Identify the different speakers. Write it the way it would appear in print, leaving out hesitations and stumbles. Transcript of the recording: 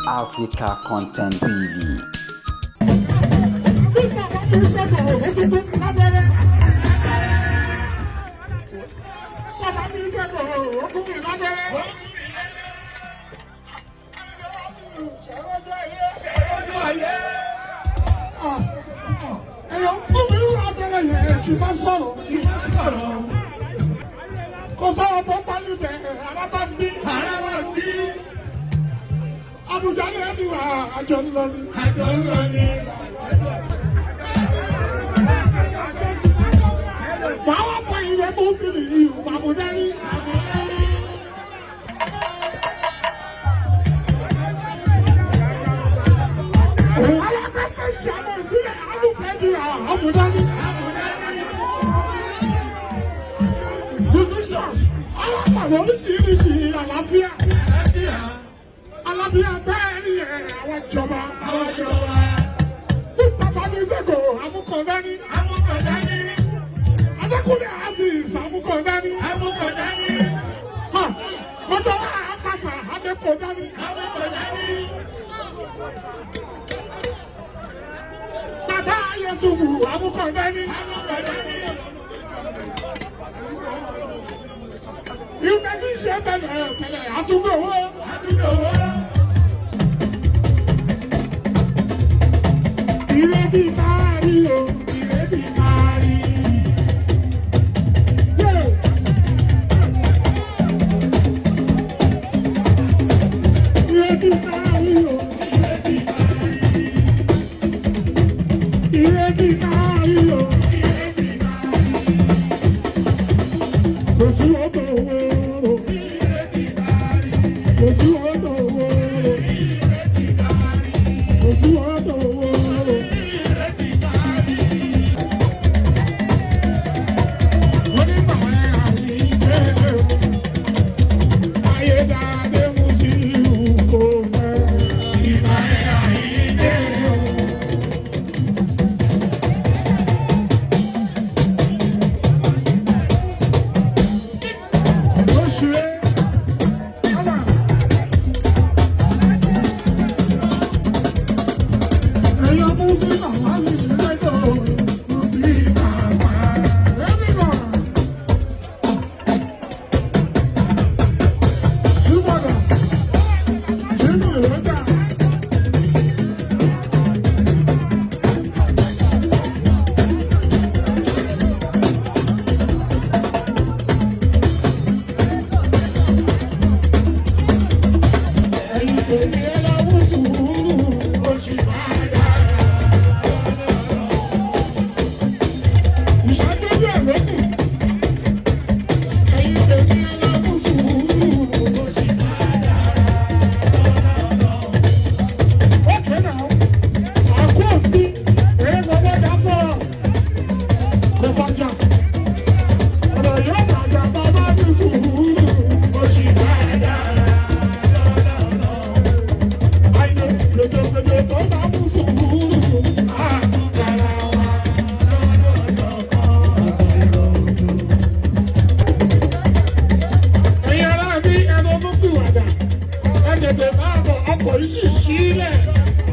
Speaker 1: Africa Content TV.
Speaker 2: Kò sọ̀rọ̀ tó pálí bẹ̀ arábá ń bí. Arábá ń bí. Abuja ni ẹni wà àjọ ń lọ ni. Àjọ ń lọ ni. Màá wá pa ilé tó sì nìyí Àbújá ní. Alákọ̀ọ́kọ́ ṣàmọ̀ sílẹ̀ alùpùpù ní Àbújá ní. Division alápàdé oríṣiríṣi àlàáfíà. Àlàáfíà bẹ́ẹ̀ ni àwọn ìjọba. Àwọn ìjọba. Mr. Bamisego Amukọ̀dání. Amukọ̀dání. Adékúnlé Azeez Amukọ̀dání. Amukọ̀dání. Mọ́tò Apasa Adékọ̀dání. Amukọ̀dání. Bàbá Yusufu Amukọ̀dání. Amukọ̀dání. Ìgbà tí ń ṣe tẹ̀lé tẹ̀lé àtúndò owó. Àtúndò owó. Ìrètí ìta.